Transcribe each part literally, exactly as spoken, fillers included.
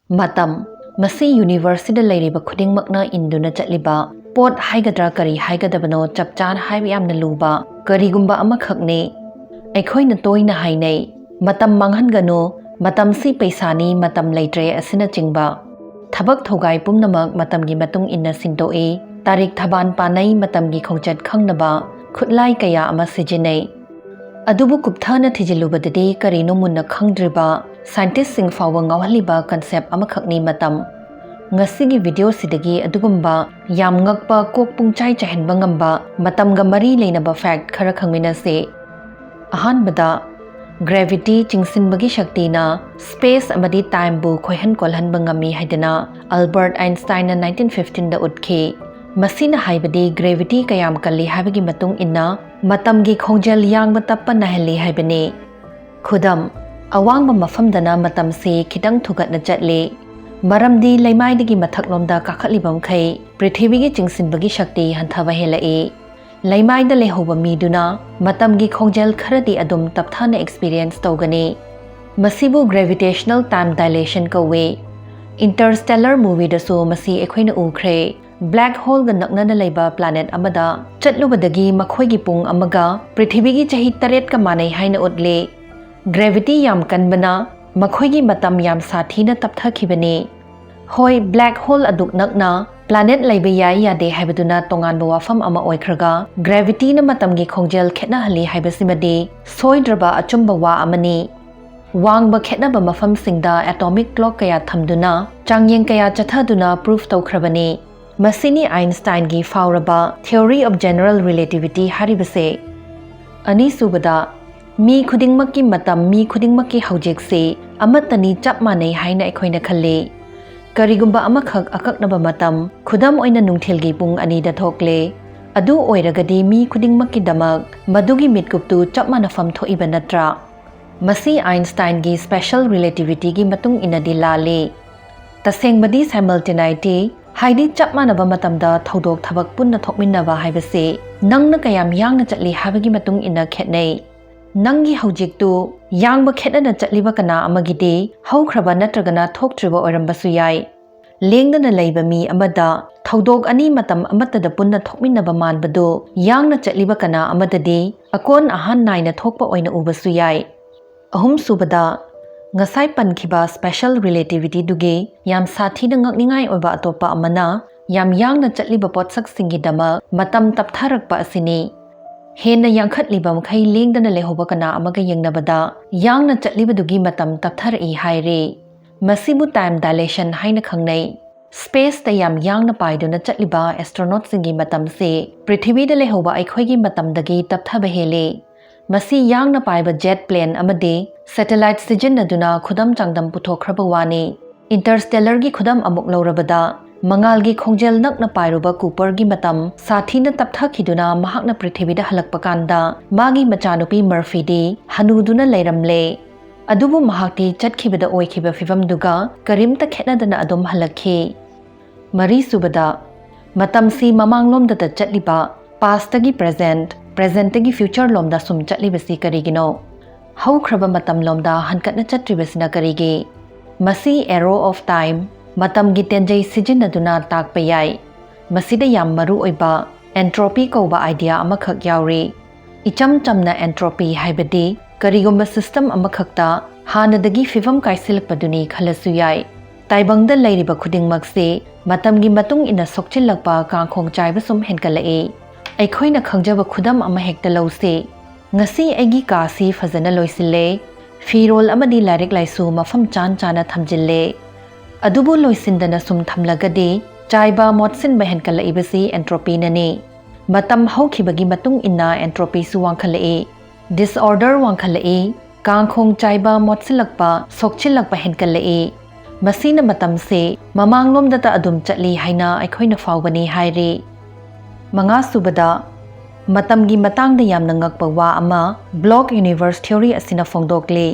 ꯃꯇꯝ, ꯃꯁꯤ ꯌꯨꯅꯤꯚꯔꯁꯁꯤꯗ ꯂꯩꯔꯤꯕ ꯈꯨꯗꯤꯡꯃꯛꯅ ꯏꯟꯗꯨꯅ ꯆꯠꯂꯤꯕ ꯄꯣꯠ ꯍꯥꯏꯒꯗ꯭ꯔꯥ, ꯀꯔꯤ ꯍꯥꯏꯒꯗꯕꯅꯣ ꯆꯞ ꯆꯥꯅ ꯍꯥꯏꯕ ꯌꯥꯝꯅ ꯂꯨꯕ ꯀꯔꯤꯒꯨꯝꯕ ꯑꯃꯈꯛꯅꯤ꯫ ꯑꯩꯈꯣꯏꯅ ꯇꯣꯏꯅ ꯍꯥꯏꯅꯩ, "ꯃꯇꯝ ꯃꯥꯡꯍꯟꯒꯅꯨ, ꯃꯇꯝꯁꯤ ꯄꯩꯁꯥꯅꯤ, ꯃꯇꯝ ꯂꯩꯇ꯭ꯔꯦ" ꯑꯁꯤꯅꯆꯤꯡꯕ꯫ ꯊꯕꯛ ꯊꯧꯒꯥꯏ ꯄꯨꯝꯅꯃꯛ ꯃꯇꯝꯒꯤ ꯃꯇꯨꯡ ꯏꯟꯅ ꯁꯤꯟꯗꯣꯛꯏ, ꯇꯥꯔꯤꯛ ꯊꯕꯥꯟ ꯄꯥꯅꯩ, ꯃꯇꯝꯒꯤ ꯈꯣꯡꯆꯠ ꯈꯪꯅꯕ ꯈꯨꯠꯂꯥꯏ ꯀꯌꯥ ꯑꯃ ꯁꯤꯖꯤꯟꯅꯩ꯫ ꯑꯗꯨꯕꯨ ꯀꯨꯞꯊꯅ ꯊꯤꯖꯤꯜꯂꯨꯕꯗꯗꯤ ꯀꯔꯤꯅꯣ ꯃꯨꯟꯅ ꯈꯪꯗ꯭ꯔꯤꯕ, ꯁꯥꯏꯟꯇꯤꯁꯁꯤꯡ ꯐꯥꯎꯕ ꯉꯥꯎꯍꯜꯂꯤꯕ ꯀꯟꯁꯦꯞ ꯑꯃꯈꯛꯅꯤ ꯃꯇꯝ꯫ ꯉꯁꯤꯒꯤ ꯚꯤꯗꯤꯑꯣꯁꯤꯗꯒꯤ ꯑꯗꯨꯒꯨꯝꯕ ꯌꯥꯝ ꯉꯛꯄ, ꯀꯣꯛ ꯄꯨꯡꯆꯥꯏ ꯆꯥꯏꯍꯟꯕ ꯉꯝꯕ ꯃꯇꯝꯒ ꯃꯔꯤ ꯂꯩꯅꯕ ꯐꯦꯛꯠ ꯈꯔ ꯈꯪꯃꯤꯟꯅꯁꯤ꯫ ꯑꯍꯥꯟꯕꯗ, ꯒ꯭ꯔꯦꯚꯤꯇꯤ, ꯆꯤꯡꯁꯤꯟꯕꯒꯤ ꯁꯛꯇꯤꯅ ꯁ꯭ꯄꯦꯁ ꯑꯃꯗꯤ ꯇꯥꯏꯝꯕꯨ ꯈꯣꯏꯍꯟ ꯀꯣꯜꯍꯟꯕ ꯉꯝꯃꯤ ꯍꯥꯏꯗꯅ ꯑꯜꯕꯔꯠ ꯑꯥꯏꯟꯁꯇꯥꯏꯟꯅ ꯅꯥꯏꯟꯇꯤꯟ ꯐꯤꯐꯇꯤꯟꯗ ꯎꯠꯈꯤ꯫ ꯃꯁꯤꯅ ꯍꯥꯏꯕꯗꯤ ꯒ꯭ꯔꯦꯚꯤꯇꯤ ꯀꯌꯥꯝ ꯀꯜꯂꯤ ꯍꯥꯏꯕꯒꯤ ꯃꯇꯨꯡ ꯏꯟꯅ ꯃꯇꯝꯒꯤ ꯈꯣꯡꯖꯦꯜ ꯌꯥꯡꯕ ꯇꯞꯄ ꯅꯥꯏꯍꯜꯂꯤ ꯍꯥꯏꯕꯅꯤ꯫ ꯈꯨꯗꯝ, ꯑꯋꯥꯡꯕ ꯃꯐꯝꯗꯅ ꯃꯇꯝꯁꯤ ꯈꯤꯇꯪ ꯊꯨꯒꯠꯅ ꯆꯠꯂꯤ, ꯃꯔꯝꯗꯤ ꯂꯩꯃꯥꯏꯗꯒꯤ ꯃꯊꯛꯂꯣꯝꯗ ꯀꯥꯈꯠꯂꯤꯕ ꯃꯈꯩ ꯄ꯭ꯔꯤꯊꯤꯕꯤꯒꯤ ꯆꯤꯡꯁꯤꯟꯕꯒꯤ ꯁꯛꯇꯤ ꯍꯟꯊꯕ ꯍꯦꯜꯂꯛꯏ꯫ ꯂꯩꯃꯥꯏꯗ ꯂꯩꯍꯧꯕ ꯃꯤꯗꯨꯅ ꯃꯇꯝꯒꯤ ꯈꯣꯡꯖꯦꯜ ꯈꯔꯗꯤ ꯑꯗꯨꯝ ꯇꯞꯊꯅ ꯑꯦꯛꯁꯄꯤꯔꯤꯌꯦꯟꯁ ꯇꯧꯒꯅꯤ꯫ ꯃꯁꯤꯕꯨ ꯒ꯭ꯔꯦꯚꯤꯇꯦꯁꯅꯦꯜ ꯇꯥꯏꯝ ꯗꯥꯏꯂꯦꯁꯟ ꯀꯧꯏ꯫ ꯏꯟꯇꯔꯁ꯭ꯇꯦꯂꯔ ꯃꯨꯚꯤꯗꯁꯨ ꯃꯁꯤ ꯑꯩꯈꯣꯏꯅ ꯎꯈ꯭ꯔꯦ꯫ ꯕ꯭ꯂꯦꯛ ꯍꯣꯜꯒ ꯅꯛꯅꯅ ꯂꯩꯕ ꯄ꯭ꯂꯥꯅꯦꯠ ꯑꯃꯗ ꯆꯠꯂꯨꯕꯗꯒꯤ ꯃꯈꯣꯏꯒꯤ ꯄꯨꯡ ꯑꯃꯒ ꯄ꯭ꯔꯤꯊꯤꯕꯤꯒꯤ ꯆꯍꯤ ꯇꯔꯦꯠꯀ ꯃꯥꯟꯅꯩ ꯍꯥꯏꯅ ꯎꯠꯂꯤ꯫ ꯒ꯭ꯔꯦꯚꯤꯇꯤ ꯌꯥꯝ ꯀꯟꯕꯅ ꯃꯈꯣꯏꯒꯤ ꯃꯇꯝ ꯌꯥꯝ ꯁꯥꯊꯤꯅ ꯇꯞꯊꯈꯤꯕꯅꯤ꯫ ꯍꯣꯏ, ꯕ꯭ꯂꯦꯛ ꯍꯣꯜ ꯑꯗꯨꯛ ꯅꯛꯅ ꯄ꯭ꯂꯥꯅꯦꯠ ꯂꯩꯕ ꯌꯥꯏ ꯌꯥꯗꯦ ꯍꯥꯏꯕꯗꯨꯅ ꯇꯣꯉꯥꯟꯕ ꯋꯥꯐꯝ ꯑꯃ ꯑꯣꯏꯈ꯭ꯔꯒ, ꯒ꯭ꯔꯦꯚꯤꯇꯤꯅ ꯃꯇꯝꯒꯤ ꯈꯣꯡꯖꯦꯜ ꯈꯦꯠꯅꯍꯜꯂꯤ ꯍꯥꯏꯕꯁꯤꯃꯗꯤ ꯁꯣꯏꯗ꯭ꯔꯕ ꯑꯆꯨꯝꯕ ꯋꯥ ꯑꯃꯅꯤ꯫ ꯋꯥꯡꯕ ꯈꯦꯠꯅꯕ ꯃꯐꯝꯁꯤꯡꯗ ꯑꯦꯇꯣꯃꯤꯛ ꯀ꯭ꯂꯣꯛ ꯀꯌꯥ ꯊꯝꯗꯨꯅ, ꯆꯥꯡꯌꯦꯡ ꯀꯌꯥ ꯆꯠꯊꯗꯨꯅ ꯄ꯭ꯔꯨꯐ ꯇꯧꯈ꯭ꯔꯕꯅꯤ꯫ ꯃꯁꯤꯅꯤ ꯑꯥꯏꯟꯁꯇꯥꯏꯟꯒꯤ ꯐꯥꯎꯔꯕ Theory of General Relativity ꯍꯥꯏꯔꯤꯕꯁꯦ꯫ ꯑꯅꯤꯁꯨꯕꯗ, ꯃꯤ ꯈꯨꯗꯤꯡꯃꯛꯀꯤ ꯃꯇꯝ, ꯃꯤ ꯈꯨꯗꯤꯡꯃꯛꯀꯤ ꯍꯧꯖꯤꯛꯁꯤ ꯑꯃꯠꯇꯅꯤ, ꯆꯞ ꯃꯥꯟꯅꯩ ꯍꯥꯏꯅ ꯑꯩꯈꯣꯏꯅ ꯈꯜꯂꯤ꯫ ꯀꯔꯤꯒꯨꯝꯕ ꯑꯃꯈꯛ ꯑꯀꯛꯅꯕ ꯃꯇꯝ, ꯈꯨꯗꯝ ꯑꯣꯏꯅ ꯅꯨꯡꯊꯤꯜꯒꯤ ꯄꯨꯡ ꯑꯅꯤꯗ ꯊꯣꯛꯂꯦ, ꯑꯗꯨ ꯑꯣꯏꯔꯒꯗꯤ ꯃꯤ ꯈꯨꯗꯤꯡꯃꯛꯀꯤꯗꯃꯛ ꯃꯗꯨꯒꯤ ꯃꯤꯠꯀꯨꯞꯇꯨ ꯆꯞ ꯃꯥꯟꯅꯐꯝ ꯊꯣꯛꯏꯕ ꯅꯠꯇ꯭ꯔꯥ? ꯃꯁꯤ ꯑꯥꯏꯟꯁꯇꯥꯏꯟꯒꯤ ꯁ꯭ꯄꯦꯁꯦꯜ ꯔꯤꯂꯦꯇꯤꯚꯤꯇꯤꯒꯤ ꯃꯇꯨꯡ ꯏꯟꯅꯗꯤ ꯂꯥꯜꯂꯤ꯫ ꯇꯁꯦꯡꯕꯗꯤ ꯁꯥꯏꯃꯜꯇꯦꯅꯥꯏꯇꯤ, ꯍꯥꯏꯗꯤ ꯆꯞ ꯃꯥꯟꯅꯕ ꯃꯇꯝꯗ ꯊꯧꯗꯣꯛ ꯊꯕꯛ ꯄꯨꯟꯅ ꯊꯣꯛꯃꯤꯟꯅꯕ ꯍꯥꯏꯕꯁꯤ ꯅꯪꯅ ꯀꯌꯥꯝ ꯌꯥꯡꯅ ꯆꯠꯂꯤ ꯍꯥꯏꯕꯒꯤ ꯃꯇꯨꯡ ꯏꯟꯅ ꯈꯦꯠꯅꯩ꯫ ꯅꯪꯒꯤ ꯍꯧꯖꯤꯛꯇꯨ ꯌꯥꯡꯕ ꯈꯦꯠꯅꯅ ꯆꯠꯂꯤꯕ ꯀꯅꯥ ꯑꯃꯒꯤꯗꯤ ꯍꯧꯈ꯭ꯔꯕ ꯅꯠꯇ꯭ꯔꯒꯅ ꯊꯣꯛꯇ꯭ꯔꯤꯕ ꯑꯣꯏꯔꯝꯕꯁꯨ ꯌꯥꯏ꯫ ꯂꯦꯡꯗꯅ ꯂꯩꯕ ꯃꯤ ꯑꯃꯗ ꯊꯧꯗꯣꯛ ꯑꯅꯤ ꯃꯇꯝ ꯑꯃꯠꯇꯗ ꯄꯨꯟꯅ ꯊꯣꯛꯃꯤꯟꯅꯕ ꯃꯥꯟꯕꯗꯨ ꯌꯥꯡꯅ ꯆꯠꯂꯤꯕ ꯀꯅꯥ ꯑꯃꯗꯗꯤ ꯑꯀꯣꯟ ꯑꯍꯥꯟ ꯅꯥꯏꯅ ꯊꯣꯛꯄ ꯑꯣꯏꯅ ꯎꯕꯁꯨ ꯌꯥꯏ꯫ ꯑꯍꯨꯝꯁꯨꯕꯗ, ꯉꯁꯥꯏ ꯄꯟꯈꯤꯕ special relativityꯗꯨꯒꯤ ꯌꯥꯝ ꯁꯥꯊꯤꯅ ꯉꯛꯅꯤꯡꯉꯥꯏ ꯑꯣꯏꯕ ꯑꯇꯣꯞꯄ ꯑꯃꯅ, ꯌꯥꯝ ꯌꯥꯡꯅ ꯆꯠꯂꯤꯕ ꯄꯣꯠꯁꯛꯁꯤꯡꯒꯤꯗꯃꯛ ꯃꯇꯝ ꯇꯞꯊꯔꯛꯄ ꯑꯁꯤꯅꯤ꯫ ꯍꯦꯟꯅ ꯌꯥꯡꯈꯠꯂꯤꯕ ꯃꯈꯩ ꯂꯦꯡꯗꯅ ꯂꯩꯍꯧꯕ ꯀꯅꯥ ꯑꯃꯒ ꯌꯦꯡꯅꯕꯗ ꯌꯥꯡꯅ ꯆꯠꯂꯤꯕꯗꯨꯒꯤ ꯃꯇꯝ ꯇꯞꯊꯔꯛꯏ ꯍꯥꯏꯔꯤ꯫ ꯃꯁꯤꯕꯨ time dilation ꯍꯥꯏꯅ ꯈꯪꯅꯩ꯫ Spaceꯇ ꯌꯥꯝ ꯌꯥꯡꯅ ꯄꯥꯏꯗꯨꯅ ꯆꯠꯂꯤꯕ astronautꯁꯤꯡꯒꯤ ꯃꯇꯝꯁꯤ ꯄ꯭ꯔꯤꯊꯤꯕꯤꯗ ꯂꯩꯍꯧꯕ ꯑꯩꯈꯣꯏꯒꯤ ꯃꯇꯝꯗꯒꯤ ꯇꯞꯊꯕ ꯍꯦꯜꯂꯤ꯫ ꯃꯁꯤ ꯌꯥꯡꯅ ꯄꯥꯏꯕ jet plane ꯑꯃꯗꯤ satellite ꯁꯤꯖꯤꯟꯅꯗꯨꯅ ꯈꯨꯗꯝ ꯆꯥꯡꯗꯝ ꯄꯨꯊꯣꯛꯈ꯭ꯔꯕ ꯋꯥꯅꯤ꯫ Interstellarꯒꯤ ꯈꯨꯗꯝ ꯑꯃꯨꯛ ꯂꯧꯔꯕꯗ, ꯃꯉꯥꯜꯒꯤ ꯈꯣꯡꯖꯦꯜ ꯅꯛꯅ ꯄꯥꯏꯔꯨꯕ Cooperꯒꯤ ꯃꯇꯝ ꯁꯥꯊꯤꯅ ꯇꯞꯊꯈꯤꯗꯨꯅ ꯃꯍꯥꯛꯅ ꯄ꯭ꯔꯤꯊꯤꯕꯤꯗ ꯍꯜꯂꯛꯄ ꯀꯥꯟꯗ ꯃꯥꯒꯤ ꯃꯆꯥꯅꯨꯄꯤ Murphyꯗꯤ ꯍꯅꯨꯗꯨꯅ ꯂꯩꯔꯝꯂꯦ꯫ ꯑꯗꯨꯕꯨ ꯃꯍꯥꯛꯇꯤ ꯆꯠꯈꯤꯕꯗ ꯑꯣꯏꯈꯤꯕ ꯐꯤꯚꯝꯗꯨꯒ ꯀꯔꯤꯝꯇ ꯈꯦꯠꯅꯗꯅ ꯑꯗꯨꯝ ꯍꯜꯂꯛꯈꯤ꯫ ꯃꯔꯤꯁꯨꯕꯗ, ꯃꯇꯝꯁꯤ ꯃꯃꯥꯡꯂꯣꯝꯗꯇ ꯆꯠꯂꯤꯕ, pastꯇꯒꯤ present, presentꯇꯒꯤ future ꯂꯣꯝꯗ ꯁꯨꯝ ꯆꯠꯂꯤꯕꯁꯤ ꯀꯔꯤꯒꯤꯅꯣ? ꯍꯧꯈ꯭ꯔꯕ ꯃꯇꯝꯂꯣꯝꯗ ꯍꯟꯀꯠꯅ ꯆꯠꯇ꯭ꯔꯤꯕꯁꯤꯅ ꯀꯔꯤꯒꯤ? ꯃꯁꯤ arrow of time, ꯃꯇꯝꯒꯤ ꯇꯦꯟꯖꯩ ꯁꯤꯖꯤꯟꯅꯗꯨꯅ ꯇꯥꯛꯄ ꯌꯥꯏ꯫ ꯃꯁꯤꯗ ꯌꯥꯝ ꯃꯔꯨ ꯑꯣꯏꯕ entropy ꯀꯧꯕ idea ꯑꯃꯈꯛ ꯌꯥꯎꯔꯤ꯫ ꯏꯆꯝ ꯆꯝꯅ entropy ꯍꯥꯏꯕꯗꯤ ꯀꯔꯤꯒꯨꯝꯕ system ꯑꯃꯈꯛꯇ ꯍꯥꯟꯅꯗꯒꯤ ꯐꯤꯚꯝ ꯀꯥꯏꯁꯤꯜꯂꯛꯄꯗꯨꯅꯤ ꯈꯜꯂꯁꯨ ꯌꯥꯏ꯫ ꯇꯥꯏꯕꯪꯗ ꯂꯩꯔꯤꯕ ꯈꯨꯗꯤꯡꯃꯛꯁꯤ ꯃꯇꯝꯒꯤ ꯃꯇꯨꯡ ꯏꯟꯅ ꯁꯣꯛꯆꯤꯜꯂꯛꯄ ꯀꯥꯡꯈꯣꯡ ꯆꯥꯏꯕ ꯁꯨꯝ ꯍꯦꯟꯒꯠꯂꯛꯏ꯫ ꯑꯩꯈꯣꯏꯅ ꯈꯪꯖꯕ ꯈꯨꯗꯝ ꯑꯃ ꯍꯦꯛꯇ ꯂꯧꯁꯤ꯫ ꯉꯁꯤ ꯑꯩꯒꯤ ꯀꯥꯁꯤ ꯐꯖꯅ ꯂꯣꯏꯁꯤꯜꯂꯦ, ꯐꯤꯔꯣꯜ ꯑꯃꯗꯤ ꯂꯥꯏꯔꯤꯛ ꯂꯥꯏꯁꯨ ꯃꯐꯝ ꯆꯥꯟ ꯆꯥꯅ ꯊꯝꯖꯤꯜꯂꯦ꯫ ꯑꯗꯨꯕꯨ ꯂꯣꯏꯁꯤꯟꯗꯅ ꯁꯨꯝ ꯊꯝꯂꯒꯗꯤ ꯆꯥꯏꯕ ꯃꯣꯠꯁꯤꯟꯕ ꯍꯦꯟꯒꯠꯂꯛꯏꯕꯁꯤ entropyꯅꯅꯤ꯫ ꯃꯇꯝ ꯍꯧꯈꯤꯕꯒꯤ ꯃꯇꯨꯡ ꯏꯟꯅ entropyꯁꯨ ꯋꯥꯡꯈꯠꯂꯛꯏ꯫ Disorder ꯋꯥꯡꯈꯠꯂꯛꯏ꯫ ꯀꯥꯡꯈꯣꯡ ꯆꯥꯏꯕ, ꯃꯣꯠꯁꯤꯜꯂꯛꯄ, ꯁꯣꯛꯆꯤꯜꯂꯛꯄ ꯍꯦꯟꯒꯠꯂꯛꯏ꯫ ꯃꯁꯤꯅ ꯃꯇꯝꯁꯦ ꯃꯃꯥꯡꯂꯣꯝꯗꯇ ꯑꯗꯨꯝ ꯆꯠꯂꯤ ꯍꯥꯏꯅ ꯑꯩꯈꯣꯏꯅ ꯐꯥꯎꯕꯅꯤ ꯍꯥꯏꯔꯤ꯫ ꯃꯉꯥꯁꯨꯕꯗ, ꯃꯇꯝꯒꯤ ꯃꯇꯥꯡꯗ ꯌꯥꯝꯅ ꯉꯛꯄ ꯋꯥ ꯑꯃ block universe theory ꯑꯁꯤꯅ ꯐꯣꯡꯗꯣꯛꯂꯤ꯫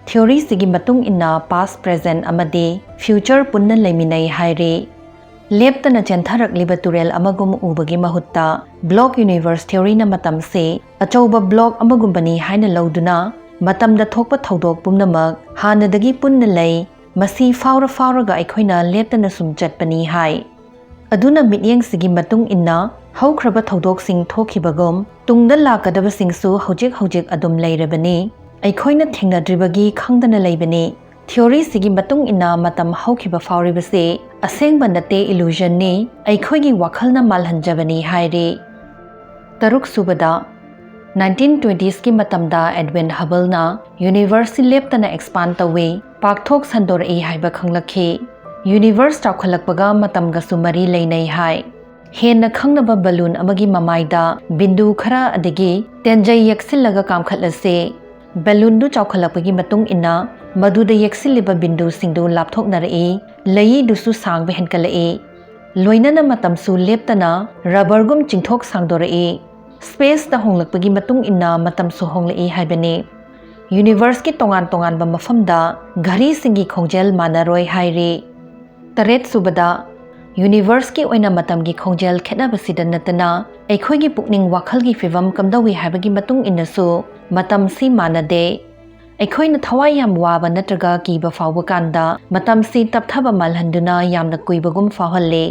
Theoryꯁꯤꯒꯤ ꯃꯇꯨꯡ ꯏꯟꯅ past, present ꯑꯃꯗꯤ future ꯄꯨꯟꯅ ꯂꯩꯃꯤꯟꯅꯩ ꯍꯥꯏꯔꯤ꯫ ꯂꯦꯞꯇꯅ ꯆꯦꯟꯊꯔꯛꯂꯤꯕ ꯇꯨꯔꯦꯜ ꯑꯃꯒꯨꯝ ꯎꯕꯒꯤ ꯃꯍꯨꯠꯇ, block universe theoryꯅ ꯃꯇꯝꯁꯤ ꯑꯆꯧꯕ block ꯑꯃꯒꯨꯝꯕꯅꯤ ꯍꯥꯏꯅ ꯂꯧꯗꯨꯅ, ꯃꯇꯝꯗ ꯊꯣꯛꯄ ꯊꯧꯗꯣꯛ ꯄꯨꯝꯅꯃꯛ ꯍꯥꯟꯅꯗꯒꯤ ꯄꯨꯟꯅ ꯂꯩ, ꯃꯁꯤ ꯐꯥꯎꯔ ꯐꯥꯎꯔꯒ ꯑꯩꯈꯣꯏꯅ ꯂꯦꯞꯇꯅ ꯁꯨꯝ ꯆꯠꯄꯅꯤ ꯍꯥꯏ꯫ ꯑꯗꯨꯅ ꯃꯤꯠꯌꯦꯡꯁꯤꯒꯤ ꯃꯇꯨꯡ ꯏꯟꯅ ꯍꯧꯈ꯭ꯔꯕ ꯊꯧꯗꯣꯛꯁꯤꯡ ꯊꯣꯛꯈꯤꯕꯒꯨꯝ, ꯇꯨꯡꯗ ꯂꯥꯛꯀꯗꯕꯁꯤꯡꯁꯨ ꯍꯧꯖꯤꯛ ꯍꯧꯖꯤꯛ ꯑꯗꯨꯝ ꯂꯩꯔꯕꯅꯤ, ꯑꯩꯈꯣꯏꯅ ꯊꯦꯡꯅꯗ꯭ꯔꯤꯕꯒꯤ ꯈꯪꯗꯅ ꯂꯩꯕꯅꯤ꯫ Theoryꯁꯤꯒꯤ ꯃꯇꯨꯡ ꯏꯟꯅ ꯃꯇꯝ ꯍꯧꯈꯤꯕ ꯐꯥꯎꯔꯤꯕꯁꯤ ꯑꯁꯦꯡꯕ ꯅꯠꯇꯦ, illusionꯅꯤ, ꯑꯩꯈꯣꯏꯒꯤ ꯋꯥꯈꯜꯅ ꯃꯥꯜꯍꯟꯖꯕꯅꯤ ꯍꯥꯏꯔꯤ꯫ ꯇꯔꯨꯛ ꯁꯨꯕꯗ, nineteen twenties ꯀꯤ ꯃꯇꯝꯗ Edwin Hubbleꯅ universeꯁꯤ ꯂꯦꯞꯇꯅ expand ꯇꯧꯏ, ꯄꯥꯛꯊꯣꯛ ꯁꯟꯗꯣꯔꯛꯏ ꯍꯥꯏꯕ ꯈꯪꯂꯛꯈꯤ꯫ Universe ꯆꯥꯎꯈꯠꯂꯛꯄꯒ ꯃꯇꯝꯒꯁꯨ ꯃꯔꯤ ꯂꯩꯅꯩ ꯍꯥꯏ꯫ ꯍꯦꯟꯅ ꯈꯪꯅꯕ balloon ꯑꯃꯒꯤ ꯃꯃꯥꯏꯗ ꯕꯤꯟꯗꯨ ꯈꯔ ꯑꯗꯒꯤ ꯇꯦꯟꯖꯩ ꯌꯦꯛꯁꯤꯜꯂꯒ ꯀꯥꯝꯈꯠꯂꯁꯤ꯫ Balloonꯗꯨ ꯆꯥꯎꯈꯠꯂꯛꯄꯒꯤ ꯃꯇꯨꯡ ꯏꯟꯅ ꯃꯗꯨꯗ ꯌꯦꯛꯁꯤꯜꯂꯤꯕ ꯕꯤꯟꯗꯨꯁꯤꯡꯗꯨ ꯂꯥꯞꯊꯣꯛꯅꯔꯛꯏ, ꯂꯩꯏꯗꯨꯁꯨ ꯁꯥꯡꯕ ꯍꯦꯟꯀꯠꯂꯛꯏ꯫ ꯂꯣꯏꯅꯅ ꯃꯇꯝꯁꯨ ꯂꯦꯞꯇꯅ rubberꯒꯨꯝ ꯆꯤꯡꯊꯣꯛ ꯁꯥꯡꯗꯣꯔꯛꯏ꯫ Spaceꯇ ꯍꯣꯡꯂꯛꯄꯒꯤ ꯃꯇꯨꯡ ꯏꯟꯅ ꯃꯇꯝꯁꯨ ꯍꯣꯡꯂꯛꯏ ꯍꯥꯏꯕꯅꯤ꯫ Universeꯀꯤ ꯇꯣꯉꯥꯟ ꯇꯣꯉꯥꯟꯕ ꯃꯐꯝꯗ ꯘꯔꯤꯁꯤꯡꯒꯤ ꯈꯣꯡꯖꯦꯜ ꯃꯥꯟꯅꯔꯣꯏ ꯍꯥꯏꯔꯤ꯫ ꯇꯔꯦꯠ ꯁꯨꯕꯗ, universeꯀꯤ ꯑꯣꯏꯅ ꯃꯇꯝꯒꯤ ꯈꯣꯡꯖꯦꯜ ꯈꯦꯠꯅꯕꯁꯤꯗ ꯅꯠꯇꯅ, ꯑꯩꯈꯣꯏꯒꯤ ꯄꯨꯛꯅꯤꯡ ꯋꯥꯈꯜꯒꯤ ꯐꯤꯕꯝ ꯀꯝꯗꯧꯏ ꯍꯥꯏꯕꯒꯤ ꯃꯇꯨꯡ ꯏꯟꯅꯁꯨ ꯃꯇꯝꯁꯤ ꯃꯥꯟꯅꯗꯦ꯫ ꯑꯩꯈꯣꯏꯅ ꯊꯋꯥꯏ ꯌꯥꯝ ꯋꯥꯕ ꯅꯠꯇ꯭ꯔꯒ ꯀꯤꯕ ꯐꯥꯎꯕ ꯀꯥꯟꯗ ꯃꯇꯝꯁꯤ ꯇꯞꯊꯕ ꯃꯥꯜꯍꯟꯗꯨꯅ ꯌꯥꯝꯅ ꯀꯨꯏꯕꯒꯨꯝ ꯐꯥꯎꯍꯜꯂꯤ꯫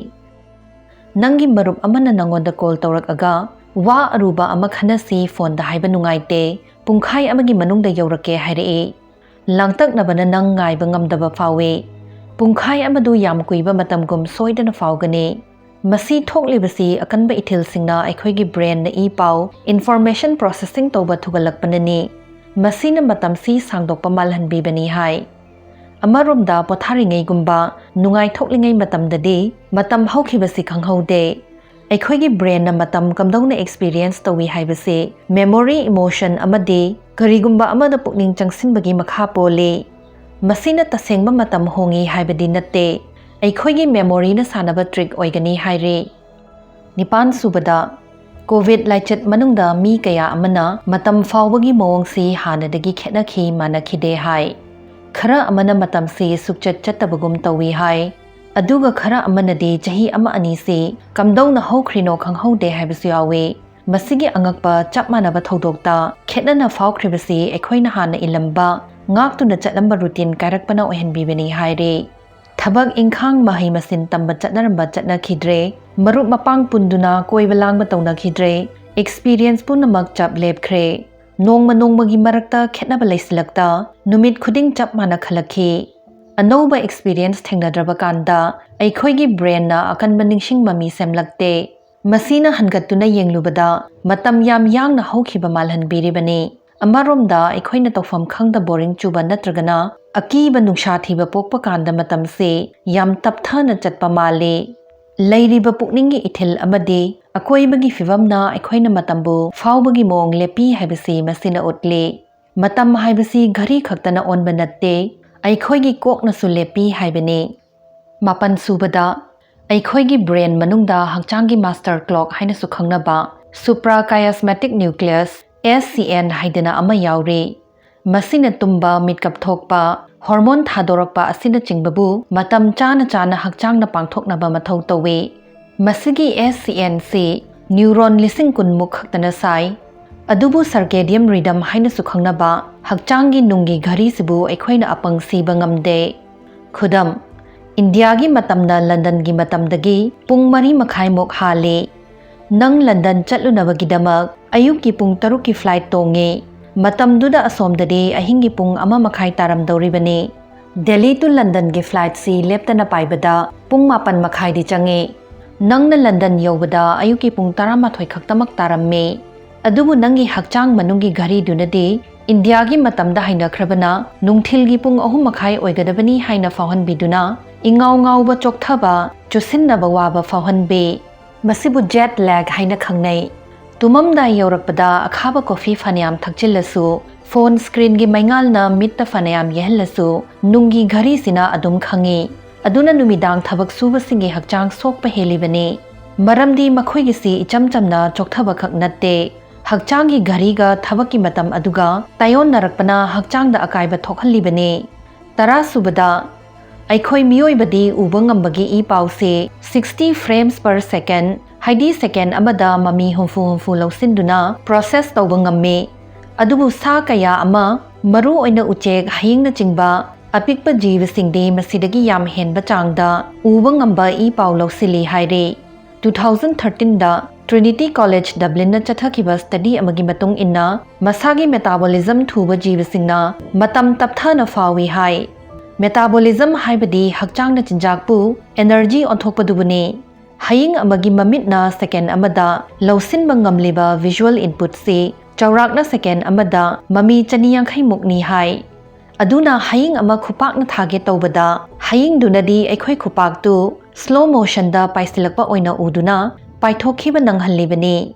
ꯅꯪꯒꯤ ꯃꯔꯨꯞ ꯑꯃꯅ ꯅꯪꯉꯣꯟꯗ call ꯇꯧꯔꯛꯑꯒ, "ꯋꯥ ꯑꯔꯨꯕ ꯑꯃ ꯈꯟꯅꯁꯤ, phoneꯗ ꯍꯥꯏꯕ ꯅꯨꯡꯉꯥꯏꯇꯦ, ꯄꯨꯡꯈꯥꯏ ꯑꯃꯒꯤ ꯃꯅꯨꯡꯗ ꯌꯧꯔꯛꯀꯦ" ꯍꯥꯏꯔꯛꯏ꯫ ꯂꯥꯡꯇꯛꯅꯕꯅ ꯅꯪ ꯉꯥꯏꯕ ꯉꯝꯗꯕ ꯐꯥꯎꯏ꯫ ꯄꯨꯡꯈꯥꯏ ꯑꯃꯗꯨ ꯌꯥꯝ ꯀꯨꯏꯕ ꯃꯇꯝꯒꯨꯝ ꯁꯣꯏꯗꯅ ꯐꯥꯎꯒꯅꯤ꯫ ꯃꯁꯤ ꯊꯣꯛꯂꯤꯕꯁꯤ ꯑꯀꯟꯕ ꯏꯊꯤꯜꯁꯤꯡꯅ ꯑꯩꯈꯣꯏꯒꯤ brainꯅ ꯏ ꯄꯥꯎ, information processing ꯇꯧꯕ ꯊꯨꯒꯠꯂꯛꯄꯅꯅꯤ꯫ ꯃꯁꯤꯅ ꯃꯇꯝꯁꯤ ꯁꯥꯡꯗꯣꯛꯄ ꯃꯥꯜꯍꯟꯕꯤꯕꯅꯤ ꯍꯥꯏ꯫ ꯑꯃꯔꯣꯝꯗ, ꯄꯣꯊꯥꯔꯤꯉꯩꯒꯨꯝꯕ ꯅꯨꯡꯉꯥꯏꯊꯣꯛꯂꯤꯉꯩ ꯃꯇꯝꯗꯗꯤ ꯃꯇꯝ ꯍꯧꯈꯤꯕꯁꯤ ꯈꯪꯍꯧꯗꯦ꯫ ꯑꯩꯈꯣꯏꯒꯤ brainꯅ ꯃꯇꯝ ꯀꯝꯗꯧꯅ experience ꯇꯧꯏ ꯍꯥꯏꯕꯁꯤ memory, emotion ꯑꯃꯗꯤ ꯀꯔꯤꯒꯨꯝꯕ ꯑꯃꯗ ꯄꯨꯛꯅꯤꯡ ꯆꯪꯁꯤꯟꯕꯒꯤ ꯃꯈꯥ ꯄꯣꯜꯂꯤ꯫ ꯃꯁꯤꯅ ꯇꯁꯦꯡꯕ ꯃꯇꯝ ꯍꯣꯡꯏ ꯍꯥꯏꯕꯗꯤ ꯅꯠꯇꯦ꯫ ꯑꯩꯈꯣꯏꯒꯤ memoryꯅ ꯁꯥꯟꯅꯕ trick ꯑꯣꯏꯒꯅꯤ ꯍꯥꯏꯔꯤ꯫ ꯅꯤꯄꯥꯟ ꯁꯨꯕꯗ, COVID ꯂꯥꯏꯆꯠ ꯃꯅꯨꯡꯗ ꯃꯤ ꯀꯌꯥ ꯑꯃꯅ ꯃꯇꯝ ꯐꯥꯎꯕꯒꯤ ꯃꯑꯣꯡꯁꯤ ꯍꯥꯟꯅꯗꯒꯤ ꯈꯦꯠꯅꯈꯤ, ꯃꯥꯟꯅꯈꯤꯗꯦ ꯍꯥꯏ꯫ ꯈꯔ ꯑꯃꯅ ꯃꯇꯝꯁꯤ ꯁꯨꯛꯆꯠ ꯆꯠꯇꯕꯒꯨꯝ ꯇꯧꯏ ꯍꯥꯏ꯫ ꯑꯗꯨꯒ ꯈꯔ ꯑꯃꯅꯗꯤ ꯆꯍꯤ ꯑꯃ ꯑꯅꯤꯁꯤ ꯀꯝꯗꯧꯅ ꯍꯧꯈ꯭ꯔꯤꯅꯣ ꯈꯪꯍꯧꯗꯦ ꯍꯥꯏꯕꯁꯨ ꯌꯥꯎꯏ꯫ ꯃꯁꯤꯒꯤ ꯑꯉꯛꯄ ꯆꯞ ꯃꯥꯟꯅꯕ ꯊꯧꯗꯣꯛꯇ ꯈꯦꯠꯅꯅ ꯐꯥꯎꯈ꯭ꯔꯤꯕꯁꯤ ꯑꯩꯈꯣꯏꯅ ꯍꯥꯟꯅ ꯏꯜꯂꯝꯕ, ꯉꯥꯛꯇꯨꯅ ꯆꯠꯂꯝꯕ ꯔꯨꯇꯤꯟ ꯀꯥꯏꯔꯛꯄꯅ ꯑꯣꯏꯍꯟꯕꯤꯕꯅꯤ ꯍꯥꯏꯔꯤ꯫ ꯊꯕꯛ ꯏꯪꯈꯥꯡ, ꯃꯍꯩ ꯃꯁꯤꯡ ꯇꯝꯕ ꯆꯠꯅꯔꯝꯕ ꯆꯠꯅꯈꯤꯗ꯭ꯔꯦ꯫ ꯃꯔꯨꯞ ꯃꯄꯥꯡ ꯄꯨꯟꯗꯨꯅ ꯀꯣꯏꯕ ꯂꯥꯡꯕ ꯇꯧꯅꯈꯤꯗ꯭ꯔꯦ꯫ ꯑꯦꯛꯁꯄꯤꯔꯤꯌꯦꯟꯁ ꯄꯨꯝꯅꯃꯛ ꯆꯞ ꯂꯦꯞꯈ꯭ꯔꯦ꯫ ꯅꯣꯡꯃ ꯅꯣꯡꯃꯒꯤ ꯃꯔꯛꯇ ꯈꯦꯠꯅꯕ ꯂꯩꯁꯤꯜꯂꯛꯇ ꯅꯨꯃꯤꯠ ꯈꯨꯗꯤꯡ ꯆꯞ ꯃꯥꯟꯅ ꯈꯜꯂꯛꯈꯤ꯫ ꯑꯅꯧꯕ ꯑꯦꯛꯁꯄꯤꯔꯤꯌꯦꯟꯁ ꯊꯦꯡꯅꯗ꯭ꯔꯕ ꯀꯥꯟꯗ ꯑꯩꯈꯣꯏꯒꯤ ꯕ꯭ꯔꯦꯟꯅ ꯑꯀꯟꯕ ꯅꯤꯡꯁꯤꯡ ꯃꯃꯤ ꯁꯦꯝꯂꯛꯇꯦ꯫ ꯃꯁꯤꯅ ꯍꯟꯒꯠꯇꯨꯅ ꯌꯦꯡꯂꯨꯕꯗ ꯃꯇꯝ ꯌꯥꯝ ꯌꯥꯡꯅ ꯍꯧꯈꯤꯕ ꯃꯥꯜꯍꯟꯕꯤꯔꯤꯕꯅꯤ꯫ ꯑꯃꯔꯣꯝꯗ ꯑꯩꯈꯣꯏꯅ ꯇꯧꯐꯝ ꯈꯪꯗ ꯕꯣꯔꯤꯡ ꯆꯨꯕ ꯅꯠꯇ꯭ꯔꯒꯅ ꯑꯀꯤꯕ ꯅꯨꯡꯁꯥ ꯊꯤꯕ ꯄꯣꯛꯄ ꯀꯥꯟꯗ ꯃꯇꯝꯁꯦ ꯌꯥꯝ ꯇꯞꯊꯅ ꯆꯠꯄ ꯃꯥꯜꯂꯤ꯫ ꯂꯩꯔꯤꯕ ꯄꯨꯛꯅꯤꯡꯒꯤ ꯏꯊꯤꯜ ꯑꯃꯗꯤ ꯑꯀꯣꯏꯕꯒꯤ ꯐꯤꯕꯝꯅ ꯑꯩꯈꯣꯏꯅ ꯃꯇꯝꯕꯨ ꯐꯥꯎꯕꯒꯤ ꯃꯑꯣꯡ ꯂꯦꯞꯄꯤ ꯍꯥꯏꯕꯁꯤ ꯃꯁꯤꯅ ꯎꯠꯂꯤ꯫ ꯃꯇꯝ ꯍꯥꯏꯕꯁꯤ ꯘꯔꯤ ꯈꯛꯇꯅ ꯑꯣꯟꯕ ꯅꯠꯇꯦ, ꯑꯩꯈꯣꯏꯒꯤ ꯀꯣꯛꯅꯁꯨ ꯂꯦꯞꯄꯤ ꯍꯥꯏꯕꯅꯤ꯫ ꯃꯥꯄꯟ ꯁꯨꯕꯗ, ꯑꯩꯈꯣꯏꯒꯤ ꯕ꯭ꯔꯦꯟ ꯃꯅꯨꯡꯗ ꯍꯛꯆꯥꯡꯒꯤ ꯃꯥꯁꯇꯔ ꯀ꯭ꯂꯣꯛ ꯍꯥꯏꯅꯁꯨ ꯈꯪꯅꯕ ꯁꯨꯄ꯭ꯔꯥ ꯀꯥꯏꯑꯁꯃꯦꯇꯤꯛ ꯅ꯭ꯌꯨꯀ꯭ꯂꯤꯌꯁ, ꯑꯦꯁ ꯁꯤ ꯑꯦꯟ, ꯍꯥꯏꯗꯅ ꯑꯃ ꯌꯥꯎꯔꯤ꯫ ꯃꯁꯤꯅ ꯇꯨꯝꯕ, ꯃꯤꯠꯀꯞ ꯊꯣꯛꯄ, ꯍꯣꯔꯃꯣꯟ ꯊꯥꯗꯣꯔꯛꯄ ꯑꯁꯤꯅꯆꯤꯡꯕꯕꯨ ꯃꯇꯝ ꯆꯥꯅ ꯆꯥꯅ ꯍꯛꯆꯥꯡꯅ ꯄꯥꯡꯊꯣꯛꯅꯕ ꯃꯊꯧ ꯇꯧꯏ꯫ ꯃꯁꯤꯒꯤ S C N C neuron ꯂꯤꯁꯤꯡ ꯀꯨꯟꯃꯨꯛ ꯈꯛꯇꯅ ꯁꯥꯏ꯫ ꯑꯗꯨꯕꯨ ꯁꯔꯀꯦꯗꯤꯌꯝ ꯔꯤꯗꯝ ꯍꯥꯏꯅꯁꯨ ꯈꯪꯅꯕ ꯍꯛꯆꯥꯡꯒꯤ ꯅꯨꯡꯒꯤ ꯘꯔꯤꯁꯤꯕꯨ ꯑꯩꯈꯣꯏꯅ ꯑꯄꯪ ꯁꯤꯕ ꯉꯝꯗꯦ꯫ ꯈꯨꯗꯝ, ꯏꯟꯗꯤꯌꯥꯒꯤ ꯃꯇꯝꯅ ꯂꯟꯗꯟꯒꯤ ꯃꯇꯝꯗꯒꯤ ꯄꯨꯡ ꯃꯔꯤ ꯃꯈꯥꯏꯃꯨꯛ ꯍꯥꯜꯂꯤ꯫ ꯅꯪ ꯂꯟꯗꯟ ꯆꯠꯂꯨꯅꯕꯒꯤꯗꯃꯛ ꯑꯌꯨꯛꯀꯤ ꯄꯨꯡ ꯇꯔꯨꯛꯀꯤ ꯐ꯭ꯂꯥꯏꯠ ꯇꯣꯡꯉꯤ꯫ ꯃꯇꯝꯗꯨꯗ ꯑꯁꯣꯝꯗꯗꯤ ꯑꯍꯤꯡꯒꯤ ꯄꯨꯡ ꯑꯃ ꯃꯈꯥꯏ ꯇꯥꯔꯝꯗꯧꯔꯤꯕꯅꯤ꯫ ꯗꯦꯜꯂꯤ ꯇꯨ ꯂꯟꯗꯟꯒꯤ ꯐ꯭ꯂꯥꯏꯠꯁꯤ ꯂꯦꯞꯇꯅ ꯄꯥꯏꯕꯗ ꯄꯨꯡ ꯃꯥꯄꯟ ꯃꯈꯥꯏꯗꯤ ꯆꯪꯉꯤ꯫ ꯅꯪꯅ ꯂꯟꯗꯟ ꯌꯧꯕꯗ ꯑꯌꯨꯛꯀꯤ ꯄꯨꯡ ꯇꯔꯥꯃꯥꯊꯣꯏ ꯈꯛꯇꯃꯛ ꯇꯥꯔꯝꯃꯤ꯫ ꯑꯗꯨꯕꯨ ꯅꯪꯒꯤ ꯍꯛꯆꯥꯡ ꯃꯅꯨꯡꯒꯤ ꯘꯔꯤꯗꯨꯅꯗꯤ ꯏꯟꯗꯤꯌꯥꯒꯤ ꯃꯇꯝꯗ ꯍꯩꯅꯈ꯭ꯔꯕꯅ ꯅꯨꯡꯊꯤꯜꯒꯤ ꯄꯨꯡ ꯑꯍꯨꯝ ꯃꯈꯥꯏ ꯑꯣꯏꯒꯗꯕꯅꯤ ꯍꯥꯏꯅ ꯐꯥꯎꯍꯟꯕꯤꯗꯨꯅ ꯏꯉꯥꯎ ꯉꯥꯎꯕ, ꯆꯣꯛꯊꯕ, ꯆꯨꯁꯤꯟꯅꯕ ꯋꯥꯕ ꯐꯥꯎꯍꯟꯕꯤ꯫ ꯃꯁꯤꯕꯨ ꯖꯦꯠ ꯂꯦꯒ ꯍꯥꯏꯅ ꯈꯪꯅꯩ꯫ ꯇꯨꯝꯃꯝꯗꯥꯏ ꯌꯧꯔꯛꯄꯗ ꯑꯈꯥꯕ ꯀꯣꯐꯤ ꯐꯅꯌꯥꯝ ꯊꯛꯆꯤꯜꯂꯁꯨ, ꯐꯣꯟ ꯁ꯭ꯀ꯭ꯔꯤꯟꯒꯤ ꯃꯩꯉꯥꯜꯅ ꯃꯤꯠꯇ ꯐꯅꯌꯥꯝ ꯌꯦꯍꯜꯂꯁꯨ, ꯅꯨꯡꯒꯤ ꯘꯔꯤꯁꯤꯅ ꯑꯗꯨꯝ ꯈꯪꯉꯤ꯫ ꯑꯗꯨꯅ ꯅꯨꯃꯤꯗꯥꯡ ꯊꯕꯛ ꯁꯨꯕꯁꯤꯡꯒꯤ ꯍꯛꯆꯥꯡ ꯁꯣꯛꯄ ꯍꯦꯜꯂꯤꯕꯅꯤ꯫ ꯃꯔꯝꯗꯤ ꯃꯈꯣꯏꯒꯤꯁꯤ ꯏꯆꯝ ꯆꯝꯅ ꯆꯣꯛꯊꯕꯈꯛ ꯅꯠꯇꯦ꯫ ꯍꯛꯆꯥꯡꯒꯤ ꯘꯔꯤꯒ ꯊꯕꯛꯀꯤ ꯃꯇꯝ ꯑꯗꯨꯒ ꯇꯥꯏꯑꯣꯟꯅꯔꯛꯄꯅ ꯍꯛꯆꯥꯡꯗ ꯑꯀꯥꯏꯕ ꯊꯣꯛꯍꯜꯂꯤꯕꯅꯤ꯫ ꯇꯔꯥꯁꯨꯕꯗ, ꯑꯩꯈꯣꯏ ꯃꯤꯑꯣꯏꯕꯗꯤ ꯎꯕ ꯉꯝꯕꯒꯤ ꯏ ꯄꯥꯎꯁꯦ sixty frames per second, ꯍꯥꯏꯗꯤ second ꯑꯃꯗ ꯃꯃꯤ ꯍꯨꯝꯐꯨ ꯍꯨꯝꯐꯨ ꯂꯧꯁꯤꯟꯗꯨꯅ process ꯇꯧꯕ ꯉꯝꯃꯤ꯫ ꯑꯗꯨꯕꯨ ꯁꯥ ꯀꯌꯥ ꯑꯃ, ꯃꯔꯨ ꯑꯣꯏꯅ ꯎꯆꯦꯛ, ꯍꯌꯤꯡꯅꯆꯤꯡꯕ ꯑꯄꯤꯛꯄ ꯖꯤꯕꯁꯤꯡꯗꯤ ꯃꯁꯤꯗꯒꯤ ꯌꯥꯝ ꯍꯦꯟꯕ ꯆꯥꯡꯗ ꯎꯕ ꯉꯝꯕ ꯏ ꯄꯥꯎ ꯂꯧꯁꯤꯜꯂꯤ ꯍꯥꯏꯔꯤ꯫ Two thousand thirteen ꯗ Trinity College Dublin ꯅ ꯆꯠꯊꯈꯤꯕ study ꯑꯃꯒꯤ ꯃꯇꯨꯡ ꯏꯟꯅ, ꯃꯁꯥꯒꯤ metabolism ꯊꯨꯕ ꯖꯤꯕꯁꯤꯡꯅ ꯃꯇꯝ ꯇꯞꯊꯅ ꯐꯥꯎꯏ ꯍꯥꯏ꯫ Metabolism ꯍꯥꯏꯕꯗꯤ ꯍꯛꯆꯥꯡꯅ ꯆꯤꯟꯖꯥꯛꯄꯨ energy ꯑꯣꯟꯊꯣꯛꯄꯗꯨꯕꯨꯅꯤ꯫ ꯍꯌꯤꯡ ꯑꯃꯒꯤ ꯃꯃꯤꯠꯅ second ꯑꯃꯗ ꯂꯧꯁꯤꯟꯕ ꯉꯝꯂꯤꯕ visual input ꯁꯤ ꯆꯥꯎꯔꯥꯛꯅ second ꯑꯃꯗ ꯃꯃꯤ ꯆꯅꯤ ꯌꯥꯡꯈꯩ ꯃꯨꯛꯅꯤ ꯍꯥꯏ꯫ ꯑꯗꯨꯅ ꯍꯌꯤꯡ ꯑꯃ ꯈꯨꯄꯥꯛꯅ ꯊꯥꯒꯦ ꯇꯧꯕꯗ, ꯍꯌꯤꯡꯗꯨꯅꯗꯤ ꯑꯩꯈꯣꯏ ꯈꯨꯄꯥꯛꯇꯨ slow motion ꯗ ꯄꯥꯏꯁꯤꯜꯂꯛꯄ ꯑꯣꯏꯅ ꯎꯗꯨꯅ ꯄꯥꯏꯊꯣꯛꯈꯤꯕ ꯅꯪꯍꯜꯂꯤꯕꯅꯤ꯫